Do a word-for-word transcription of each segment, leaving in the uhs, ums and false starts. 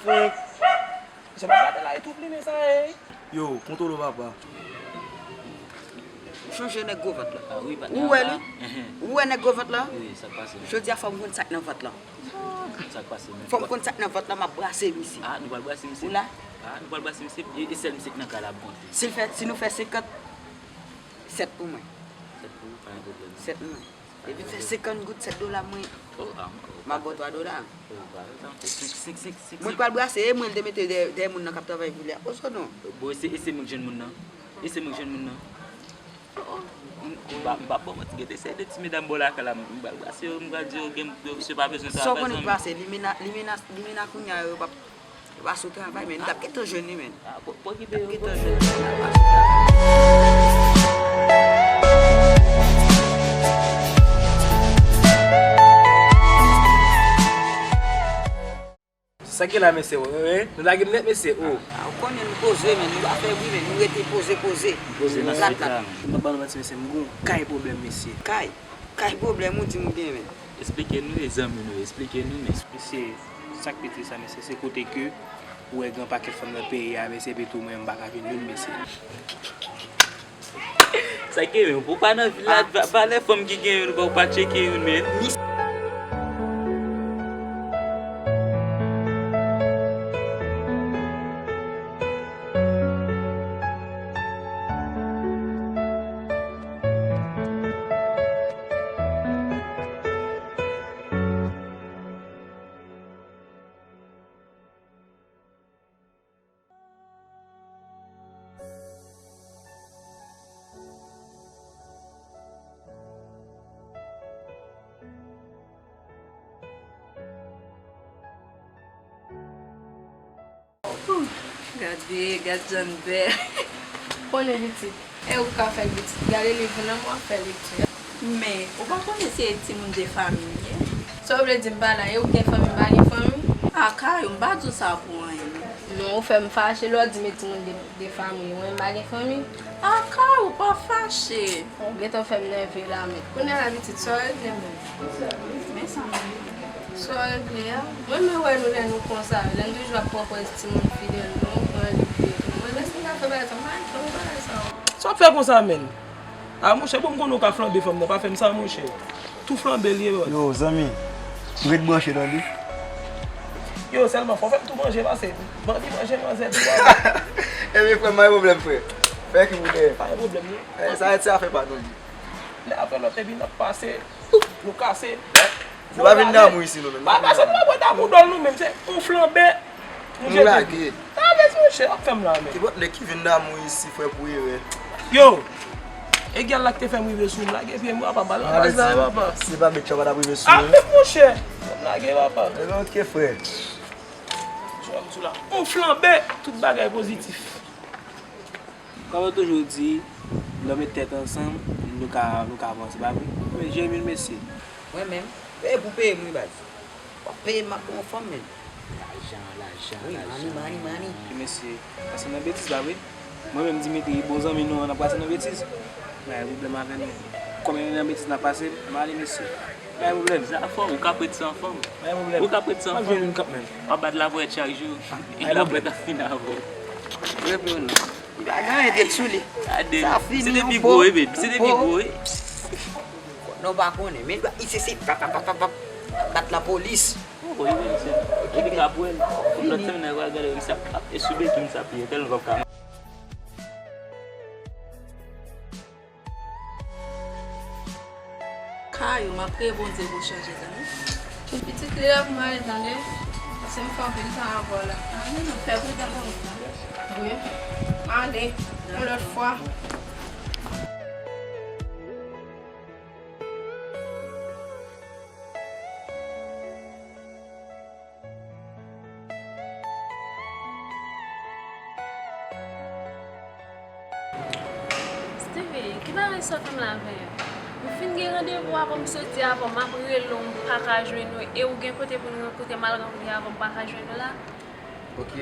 Frank. Jan m ap gade la, e twoup li men sa ye. Yo, kontwole w papa. Ou chonje nèg gwo vant la? Ah wi, patnè. Ou wè li? Ou wè nèg gwo vant la? Wi, sa k pase? Jodi a fò m konn sa k nan vant la. Sa k pase menm? Fò m konn sa k nan vant la, m ap brase misye. Ah, nou pral brase misye? Ou la? Ah, nou pral brase misye? E, e sèl misye k nan kay la ap konte. Si l fè, si nou fè senkant, sèt pou mwen. Sèt pou ou, pa gen pwoblèm. Sèt pou mwen. Depi fè senkant goud, sèt dola mwen. Oh, ah, oh, m ap ba w twa dola. Oh, pa rezon. Senk, senk, senk, senk, senk. Mwen pral brase, e mwen l te mete dèyè, dèyè moun nan k ap travay pou li a. Oso non? Bon, e se, e se mwen k jwenn moun nan. E se mwen k jwenn moun nan. Oh, oh. M, m pa, m pa ba w manti, gen de seri de ti medam bò lakay la, m pral brase yo, m pral di yo, gen, yo, misye pa bezwen travay, zanmi. Sa w konnen k pase, limena, limena, limena kounye a, yo p ap Yo pa sou travay, men nou t ap gentan jwenn li, men. Ah, pou, pou okipe yo, pou okipe yo. Sa gen la, mesye, wi, wi. Nou lage m nèt, mesye, o. Ah, ou konnen nou poze, men nou pa fè bri, men nou rete poze, poze. Poze nan plat la. M pa ba nou manti, mesye, m gon kay pwoblèm, mesye. Kay? Kay pwoblèm ou di m gen, men. Esplike nou, e zanmi nou, esplike nou, men. Mesye, sa k pi tris la, mesye, se kote ke ou wè gen yon pakèt fanm nan peyi a, mesye, epi tou mwen, m pa ka jwenn youn, mesye. Sa k gen, men, ou pa nan vil la, va, valè fanm ki gen youn, ou pa, ou pa tcheke youn, men. Gade, gad jan l bèl. Konnen pitit. E ou ka fè l pitit. Gade liv ou nan men w ap fè lekti a. Men, ou pa konnen se timoun de fanmi m ye? Sa w vle di m pa la, e ou gen fanmi, m pa gen fanmi? A, Kayou, m pa di w sa pou anyen. Non, ou fè m fache lè w di m e timoun de, de fanmi, mwen m pa gen fanmi? A, Kayou, pa fache. Ou gentan fè m nève la, men. Kounye a la, pitit, sa w regle menm? Men sa m regle. Sa w regle a? Mwen, mwen wè nou lè nou konsa, lè n toujou ap pran pòz timoun fidèl nou, pran li pou yo. Mwen, lè se m ka fè bagay sa, m pa gen tan pou bagay sa yo. Sa w ap fè konsa, menn? A, monchè, bon, m konnen w ka flanbe fanm nan, pa fè m sa, monchè. Tou flanbe l ye, bòs. Yo, zanmi, m ret branche, tande. Yo, sèlman, fò w fè m tou manje, pase bandi manje manzè tou, papa. Ebyen, frè m, pa gen pwoblèm, frè. Fè ki pou dèyè. Pa gen pwoblèm, non. Eh, sa se afè pa nou, li. Lè apre lòt, epi n ap pase, nou kase. Nou pa vin damou isi, nou menm. Pa, pa sa nou pa bwè damou dòl nou menm, se yon flanbe. Nou lage. Sa vle di, monchè, w ap fè m la, men. Ki bòt nèg ki vin damou isi, frè, pou erè. Yo! E gèl la ki te fè m rive sou m, lage pye m, papa, lage pye m, papa. Se pa bèt chan pa t ap rive sou ou. Ah, men monchè! Lage, papa. Ebyen, ok, frè. Sou la, sou la. On flanbe, tout bagay pozitif. Kòm yo toujou di, lè w met tèt ansanm, nou ka, nou ka avanse, pa vre? Men Jeremie, mesye. Mwen menm, e pou peye m, wi, baz. W ap peye m, m ap pran yon fanm, men. Lajan, lajan, lajan. Wi, mani, mani, mani. Mesye, pase nan betiz la, wi. Mwen menm, Dimitri, bon zanmi nou an, n ap pase nan betiz. Pa gen pwoblèm avè nou. Kòm e nan betiz n ap pase, m ale, mesye. Pa gen pwoblèm. Zafò, ou ka prete san fanm. Pa gen pwoblèm. Ou ka prete san fanm. M ap jwenn youn kanmenm. W ap bat lapwèt chak jou. E lapwèt ap fin avè w. Repi ou non. Li pa gen anyen tèt sou li. Gade, se te pi gwo, wi, baby. Se te pi gwo, wi. Non, pa konnen. Men isi se pap, pap, pap, pap, pap. Bat lapolis. Oh, wi, wi, se epi k ap wè l. Lòt semèn nan, yo pral gade misye ap, ap esube ki misye ap ye, tèlman l p ap ka. Kayou, m ap priye Bondye pou w chanje, tande. Pitit, li la pou m ale, tande. Paske m fè anpil tan avè w la. Ann, nou fè pridan pou nou. Wi. M ale. Yon lòt fwa. Stevie, ki bagay sa w fè m la avè yo? M fin gen randevou avè w, m soti avè w, m ap rele w, m pa ka jwenn ou, e ou gen kote pou n rankontre, m al rankontre avè w, m pa ka jwenn ou la? Ok,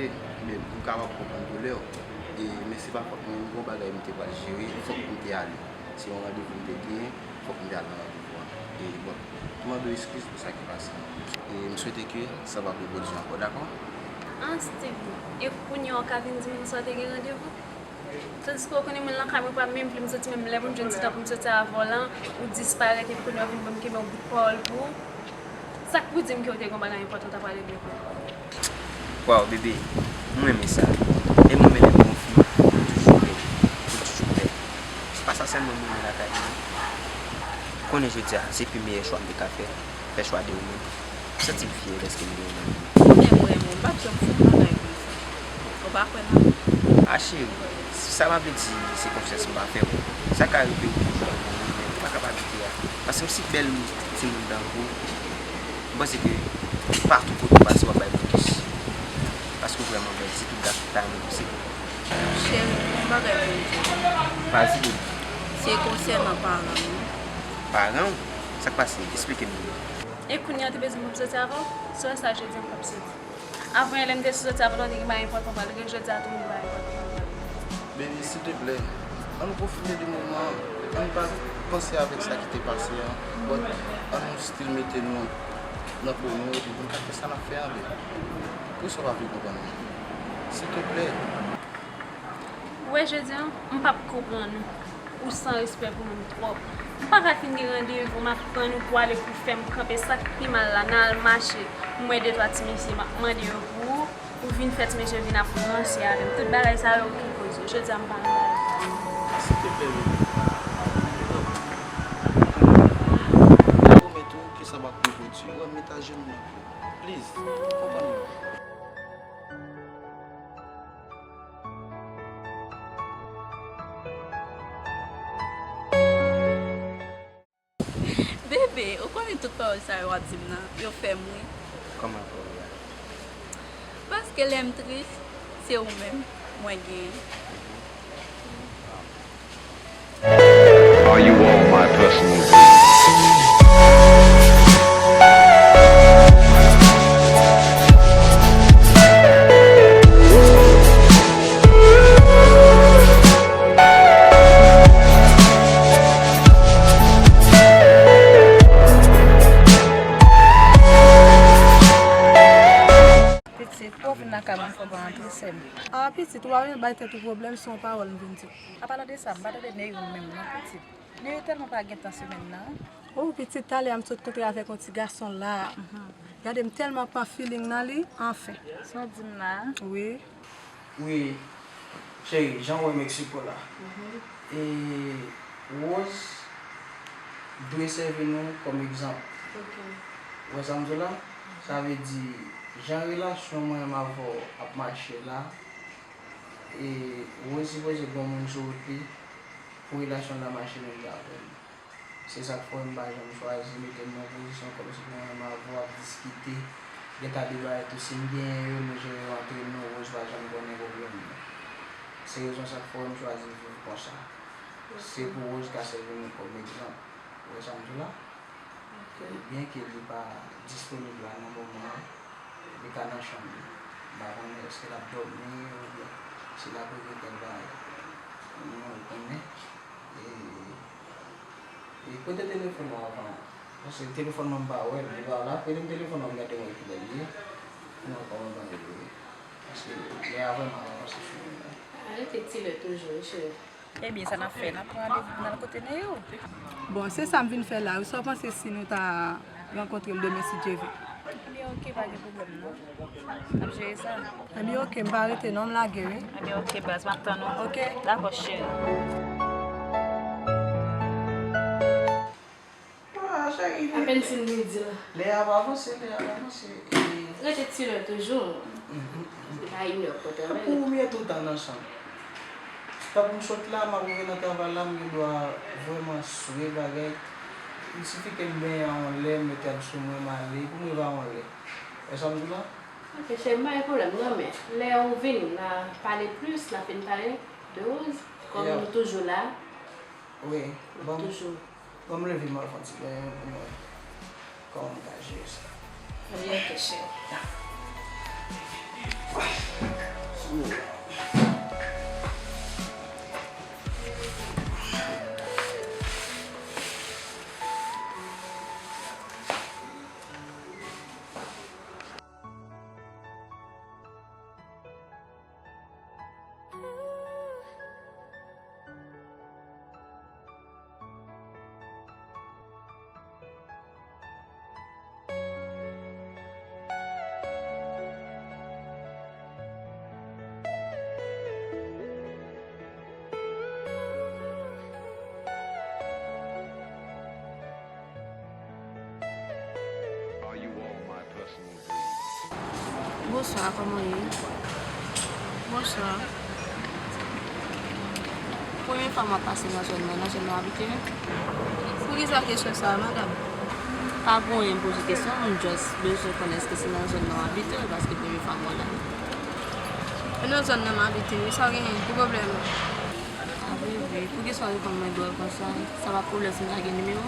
men m kapab konprann doulè w, e, men se pa fòt mwen, m gen yon bagay m te pral jere, fòk m te ale. Se yon randevou m te genyen, fòk m te al nan randevou an. E, bon, m mande w eskiz pou sa ki pase an. E m swete ke sa p ap repwodui ankò, dakò? Ah, Steve, e kounye a w ka vin di m konsa w te gen randevou? Tandiske w konnen mwen lakay mwen pa menm pli m soti, menm lè pou m jwenn ti tan pou m soti avè w lan, ou disparèt epi kounye a w vin ban m kenbe yon bout pawòl pou ou. Sa k pou di m ke w te gen yon bagay enpòtan w ta pral regle pou mwen? Waw, bebe, m renmen sa. E mwen menm, m gon fi, m toujou prè. M toujou prè. Se pa sa sèlman m renmen lakay mwen. Konnen jodi a, se pi meyè chwa m te ka fè. Fè chwa de ou menm. M santi m fyè dèske m gen ou nan vi m. Ou konnen m renmen w, m p ap janm fè yon bagay konsa. Ou pa kwè nan mwen? A cheri, sa m ap di se konfyans m pa fè w. Sa ka rive ou toujou renmen m, men ou pa ka pa kite a. Paske m si bèl timoun tankou w, m panse ke patou kote w pase w ap bay blokis. Paske w vrèman bèl, se tout gad ki ta renmen w se. Cheri, m gon bagay pou m di w. Vas-y, baby. Se konsènan paran m. Paran w? Sa k pase? Esplike m, baby. E kounye a w te bezwen pou m soti avè w? Si w wè sa, jodi a m p ap soti. Avan yè lè m te soti avè w la, w te gen bagay enpòtan w pral regle, jodi a tou m gen bagay enpòtan m pral regle. Baby, silteplè, ann pwofite de moman an, ann pa panse avèk sa ki te pase an, but ann still mete nou nan po nou epi pou n ka fè sa n ap fè an, baby. Poukisa w pa vle konprann mwen? Silteplè. Ou wè jodi a, m p ap konprann ou. Ou san respè pou mwen twòp. M pa ka fin gen randevou, m ap tann ou pou w ale pou fè m kanpe. Sa k pi mal la, n al mache. M wè de twa ti mesye, m ap mande yo pou ou. Ou vin fè ti mesye vin ap ranse avè m. Tout bagay sa yo ki koz yo. Jodi a m pa nan bagay sa yo. Silteplè, baby. M pwomèt ou ke sa p ap repwodui. Ou wè m met ajenou nan pye w. Please, konprann mwen. Bebe, ou konnen tout pawòl sa yo w ap di m nan, yo fè m ri. Kòman fè w ri a? Paske lè m tris, se ou menm mwen genyen. Are you all my personal dreams? Pitit, pou w vin lakay mwen fò w pa antre sè m. Ah, pitit, ou pa vin bay tèt ou pwoblèm, se yon pawòl m vin di w. Apalan de sa, m pa tande Neyou menm non, pitit. Neyou tèlman pa gen tan semèn nan. Oh, pitit, talè a m sot kontre avèk yon ti gason la. Gade, m tèlman pran feeling nan li, anfen. Sa w di m la a? Wi. Wi, cheri, jan w wè Mexico la. E Rose dwe sèvi nou kòm egzanp. Ou wè sa m di w la? Sa vle di, jan relasyon mwen menm avè w ap mache la, e Rose sipoze gon moun sou wout li pou relasyon l la mache menm jan avè m. Se sa k fè m pa janm chwazi mete m nan pozisyon kòmsi pou mwen menm avè w ap diskite. Gen ta de bagay tou, si m genyen yo, nou jere yo antre nou, Rose pa janm konnen pwoblèm nou. Se rezon sa k fè m chwazi viv konsa. Se pou Rose ka sèvi nou kòm egzanp. Ou wè sa m di w la? Byenke li pa disponib la nan moman an, li ka nan chanm li. M pa konnen èske l ap dòmi oubyen si l ap regle kèk bagay. Mwen konnen. E, e kote telefòn ou avan? Paske telefòn mwen m pa wè l, li pa la. Prete m telefòn ou, m gade wè kilè l ye. Pou mwen kòman bagay yo ye. Paske lè a vrèman avanse sou mwen la. Arete ti lè toujou wi cheri. Ebyen sa n ap fè, n ap pran randevou pou n al kote Neyou. Bon, se sa m vin fè la wi. Sa w panse si nou ta rankontre l demen si Dye vle? Ebyen oke, pa gen pwoblèm non. N ap jere sa. Ebyen oke, m pa rete non, m lage wi. Ebyen oke baz, m ap tann ou. Oke. Dakò cheri. Ah, cheri, li. Apèn si l vin di la. Lè a ap avanse, lè a ap avanse. E. Rete ti lè toujou. Se pa inè w k pote anmède. Ou mete w tan nan chanm. Tankou m sot la, m ap rive nan travay la, m gen dwa vrèman swe bagay. Il suffit ke m benyen a yon lè, m mete l sou mwen, m ale, pou m rive a yon lè. Wè sa m di w la? Ok, cheri, m pa gen pwoblèm non, men lè ou vini, n a pale plis, n a fin pale de Rose, kòm nou toujou la. Wi, ban m, ban m leve m al fè yon ti benyen pou m wè kòman m ka jere sa. Wi, ok, cheri. Bonswa, kòman w ye? Bonswa. Premye fwa m ap pase nan zòn nan, nan zòn nan w abite? Poukisa kesyon sa a, madanm? Pa pou anyen, m poze kesyon, m just bezwen konnen èske se nan zòn nan w abite, paske premye fwa m wè w la. E nan zòn nan m abite, wi, sa w genyen, ki pwoblèm ou? A, wi, wi. Poukisa w reponn mwen dwòl konsa? Sa pa pwoblèm si m ta gen nimewo?